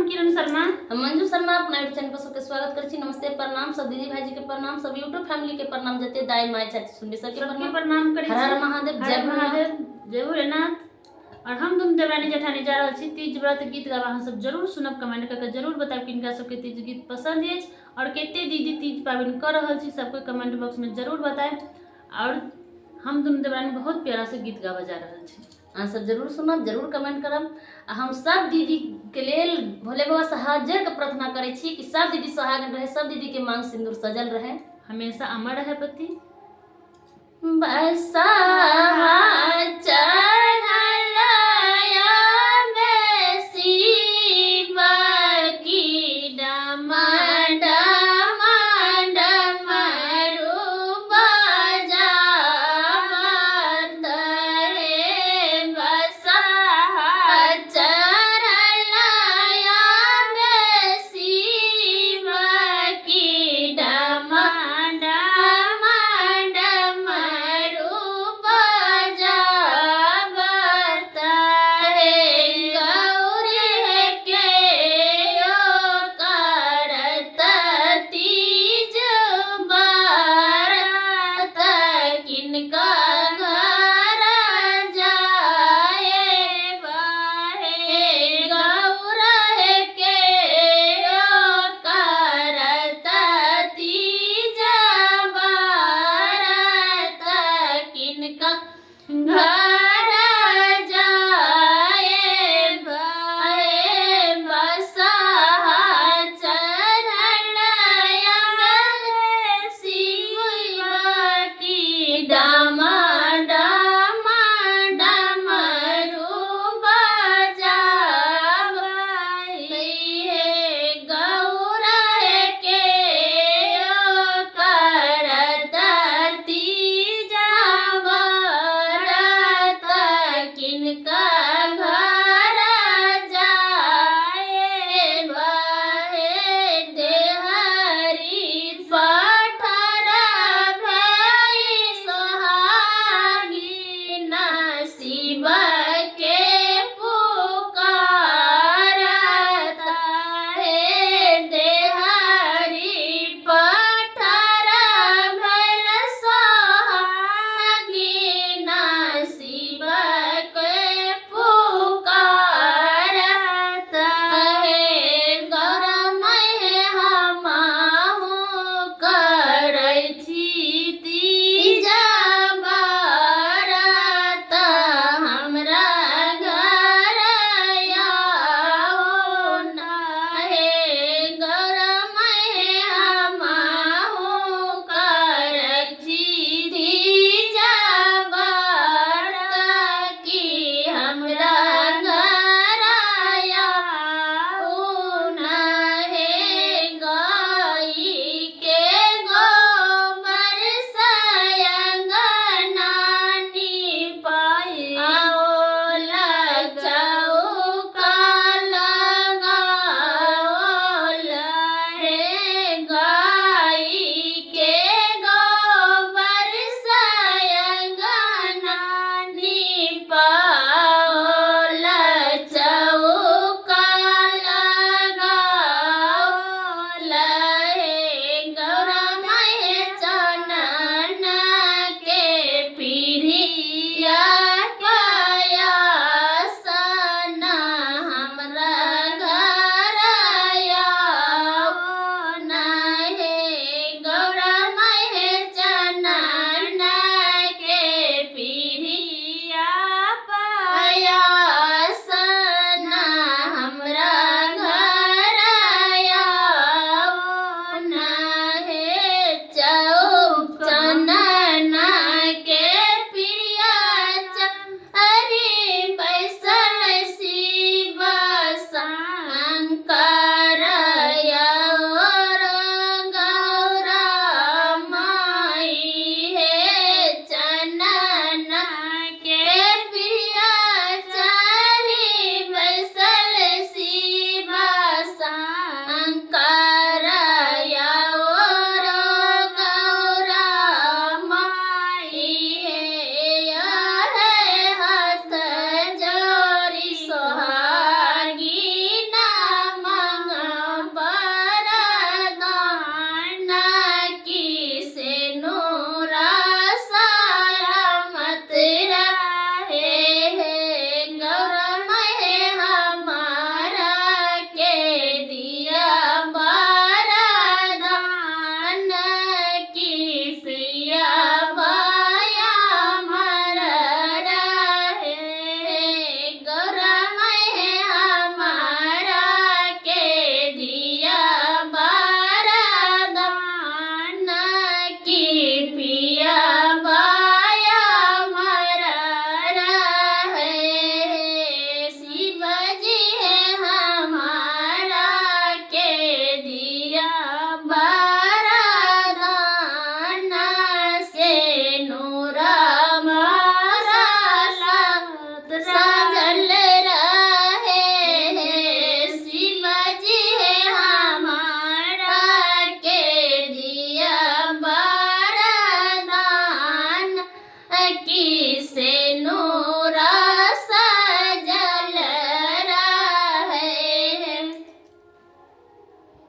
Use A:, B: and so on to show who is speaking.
A: हम किरण शर्मा।
B: हम मंजू शर्मा अपना यूट्यूब चैनल पर सबके स्वागत करै छी। नमस्ते, प्रणाम सब दीदी भाईजी के प्रणाम, सब यूट्यूब फैमिली के प्रणाम, जते दाई माय चाची सुनबे सबके
A: सबके
B: प्रणाम।
A: प्रणाम करै
B: हर हर
A: छी।
B: महादेव,
A: हर
B: जय
A: हर
B: भोलेनाथ।
A: महादेव, जय भोलेनाथ। और हम दुनू देवरानी जेठानी जा रहल छी तीज व्रत गीत गाबऽ। अहाँ सब जरूर सुनब, कमेंट कऽ के जरूर बतायब किनका सबके तीज गीत पसंद अछि और कते दीदी तीज पाबनि कऽ रहल छी, सबके कमेंट बॉक्स में जरूर बतायब। और हम दुनू देवरानी बहुत प्यारा से गीत गाबऽ जा रहल छी।
B: अहाँ सब जरूर सुनब, जरूर कमेंट करब। आ हम सब दीदी के लेल भोले बाबा से हाथ जोड़ के प्रार्थना करै छी कि सब दीदी सोहागन रहे, सब दीदी के मांग सिंदूर सजल रहे,
A: हमेशा अमर रहे पति।
B: बसा चल।